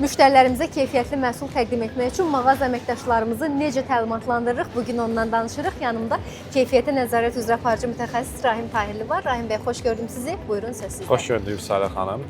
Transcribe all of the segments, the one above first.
Müştərilərimizə keyfiyyətli məhsul təqdim etmək üçün mağaza əməkdaşlarımızı necə təlimatlandırırıq? Bu gün ondan danışırıq. Yanımda keyfiyyətə nəzarət üzrə aparıcı mütəxəssis Rahim Tahirli var. Rahim bəy, xoş gördüm sizi. Buyurun, söz sizdə. Xoş gördük Vüsalə xanım.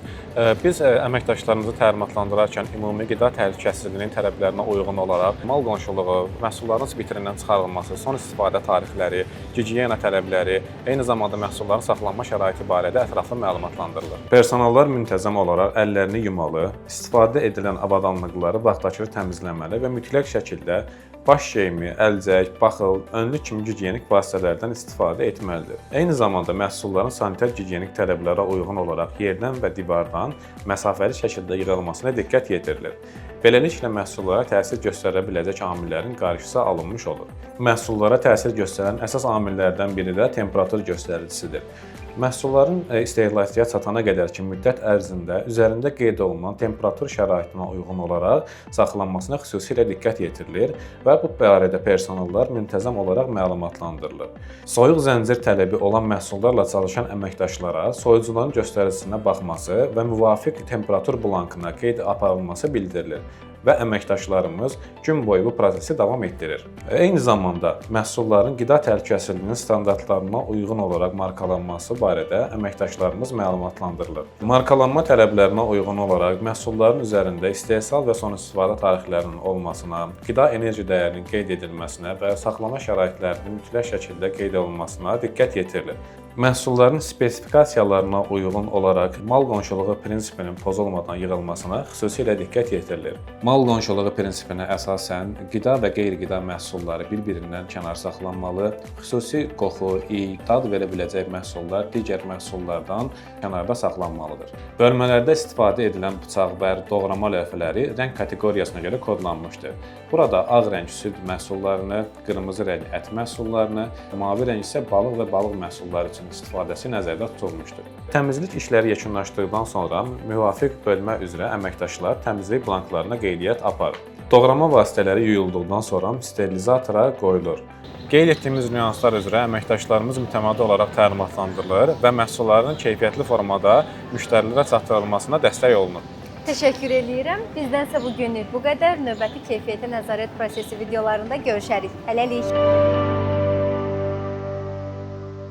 Biz əməkdaşlarımızı təlimatlandırarkən ümumi qida təhlükəsizliyinin tələblərinə uyğun olaraq mal qonşuluğu, məhsulların vitrindən çıxarılması, son istifadə tarixləri, gigiyena tələbləri, eyni zamanda məhsulların saxlanma şəraiti barədə ətraflı məlumatlandırılır. Personallar müntəzəm olaraq əllərini yumalı, istifadə edilən avadanlıqları vaxtaşırı təmizləməli və mütləq şəkildə baş geyimi, əlcək, baxıl, önlük kimi gigiyenik vasitələrdən istifadə etməlidir. Eyni zamanda məhsulların sanitar gigiyenik tələblərə uyğun olaraq yerdən və divardan məsafəli şəkildə yığılmasına diqqət yetirilir. Beləliklə məhsullara təsir göstərə biləcək amillərin qarşısı alınmış olur. Məhsullara təsir göstərən əsas amillərdən biri də temperatur göstəricisidir. Məhsulların istehlakçıya çatana qədərki müddət ərzində üzərində qeyd olunan temperatur şəraitinə uyğun olaraq saxlanmasına xüsusilə diqqət yetirilir və bu barədə personallar müntəzəm olaraq məlumatlandırılır. Soyuq zəncir tələbi olan məhsullarla çalışan əməkdaşlara soyuducuların göstəricisинə baxması və müvafiq temperatur blankına qeyd aparılması bildirilir və əməkdaşlarımız gün boyu bu prosesi davam etdirir. Eyni zamanda məhsulların qida təhlükəsizliyinin standartlarına uyğun olaraq markalanması barədə əməkdaşlarımız məlumatlandırılır. Markalanma tələblərinə uyğun olaraq məhsulların üzərində istehsal və son istifadə tarixlərinin olmasına, qida enerji dəyərinin qeyd edilməsinə və saxlama şəraitlərinin mütləq şəkildə qeyd olunmasına diqqət yetirilir. Məhsulların spesifikasiyalarına uyğun olaraq mal qonşuluğu prinsipinin pozulmadan yığılmasına xüsusilə diqqət yetirilir. Mal qonşuluğu prinsipinə əsasən qida və qeyri-qida məhsulları bir-birindən kənar saxlanmalı, xüsusi qoxu, iy, dad verə biləcək məhsullar digər məhsullardan kənarda saxlanmalıdır. Bölmələrdə istifadə edilən bıçaq və doğrama lövhələri rəng kateqoriyasına görə kodlanmışdır. Burada ağ rəng süd məhsullarını, qırmızı rəng ət məhsullarını, mavi rəng isə balıq və balıq məhsulları üçün istifadəsi nəzərdə tutulmuşdur. Təmizlik işləri yekunlaşdıqdan sonra müvafiq bölmə üzrə əməkdaşlar təmizlik blanklarına qeydiyyat aparır. Doğrama vasitələri yuyulduqdan sonra sterilizatora qoyulur. Qeyd etdiyimiz nüanslar üzrə əməkdaşlarımız mütəmadi olaraq təlimatlandırılır və məhsulların keyfiyyətli formada müştərilərə çatdırılmasına dəstək olunur. Təşəkkür eləyirəm. Bizdənsə bu günlük bu qədər. Növbəti keyfiyyətə nəzarət prosesi videolarında görüşərik. Hələlik.